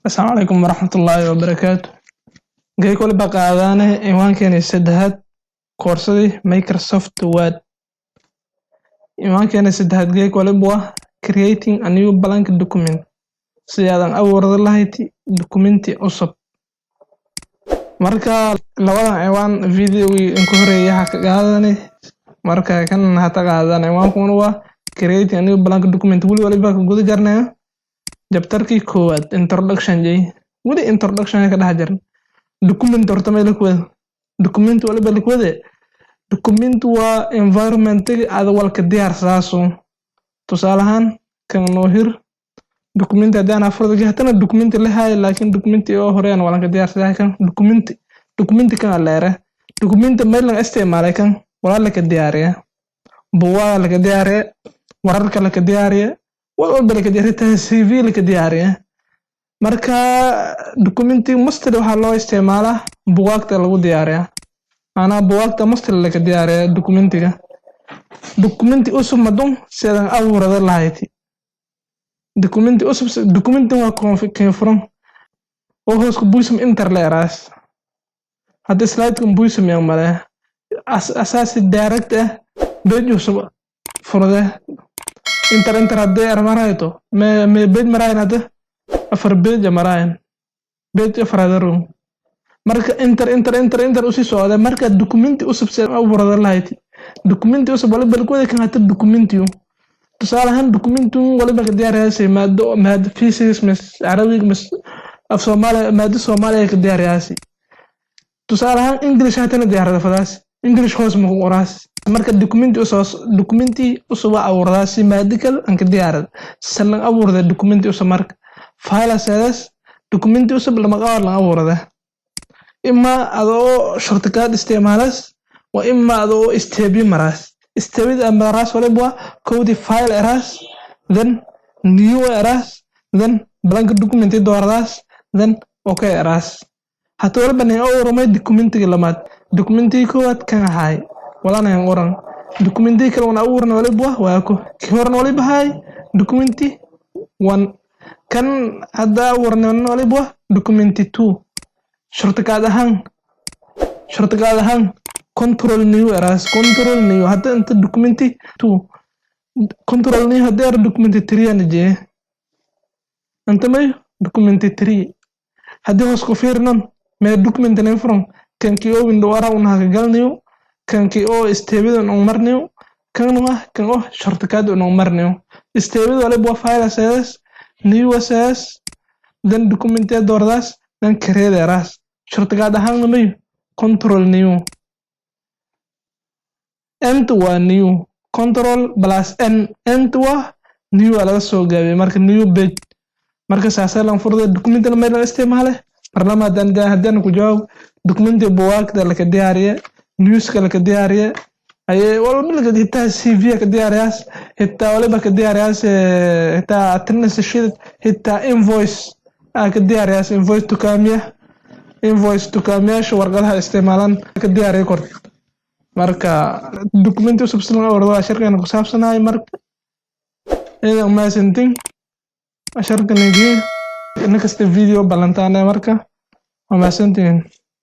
Asalaamu calaykum waraxmatullaahi wabarakaatu. Gay waliba qaadane ciwaankeeni saddexaad, koorsadii Microsoft Word. Ciwaankeeni saddexaad geek waliba waa creating a new blank document, sidii aadan abuurada lahayd documenti cusub. Marka labadan ciwaan videogii in ku horeeyay waxa ka qaadani, marka kan hata qaadan. Ciwaankuna waa creating a new blank document. Weli waliba ka guda jarnaya chapterkii koowaad, introduction jay. Weli introduction ka dhex jiran. Document horta meel ku wada document waliba la wade. Document waa environment aad walka diyaarsaaso. Tusaale ahaan, kan noo hir document haddii aan afurda hatana document la hayo, laakiin document oo horean walanka diyaarsaday. Kan document kan leere document meel lan isticmaalay, kan walaa laka diyaariya, buugaga laka diyaariya, wararka laka diyaariya, wal walba laka diyaariya, taa CV laka diyaariya. Marka documenti mostly waxaa loo isticmaalaa buugaagta lagu diyaariya, macnaha buugaagta mostly laka diyaariya documentiga. Documenti cusub madun sidan abuurada lahayd documenti cusub. Documenti waa keen furan oo hoos ku buysam enter la eraas. Hadda slide-kan buysam yang male asaasi direct ah page cusub furde. Enter, enter haddii ermarayto me page marayan, hadda afar page marayan, page afraad room. Marka enter, enter, enter, enter usii socda. Marka documenti cusub si abuurada lahayd documenti cusub waliba lagu kan hata documentiyo. Tusaale ahaan, documenti waliba ka diyaariyaasay maado physics mis Arabic mis af Soomaaliya, maado Soomaaliya ka diyaariyaasay. Tusaale ahaan, English hatana diyaarada fadaas, English hoos ma ku qoraas. Marka documenti usoo documenti cusub abuuradaasi maado kale aan ka diyaarada salan abuurada documenti cusub. Marka file aseedas documenti cusub lama qabar lan abuurada, ima adoo shortcut isticmaalas wa ima adoo stepyo maraas. Stepyada maraas waliba waa kowdii file eraas, then new eraas, then blank document dooradaas, then okay eraas. Hata waliba nin abuurmay documentiga lamaad. Documentigii koowaad kan ahaay walanayan oran. Documentigii kale wana abuurna waliba waa ko kii horena waliba haay documenti one. Kan hadda abuurna waliba waa documenti two. Shortcut ahaan control new eraas, control new. Hadda inta documenti two, control new hadda era documenti three ana jee. Inta may documenti three. Haddii hoos ku fiirnon mee document nin furan, kankii oo window ara un haka galnayo, kankii oo stepyada un marnayo, kan ah kan oo shortcut un marnayo. Stepyada waliba waa file aseedas, new aseedas, then document doordaas, then create eraas. Shortcut ahaan mayo control new. N waa new, control plus n. N waa new aa laga soo gaabiyay. Marka new page. Marka saasee lan furda documentina meel lan isticmaale. Marlama haddaan ku jawaab, documenti buwaagta laka diyaariye, newska laka diyaariye, aye walba laka, hitaa CV ka diyaariyaas, hitaa waliba ka diyaariyaas, hitaa attendance sheet, hitaa invoice aa ka diyaariyaas, invoice dukaamiya, invoice dukaamiyaasha warqadaha isticmaalaan ka diyaariya kort. Marka documenti cusub silan abuurdo waa sharcigan ku saabsanahay. Marka idan mahadsantiin casharkanigii next video ballantaane. Marka waa mahadsantihiin.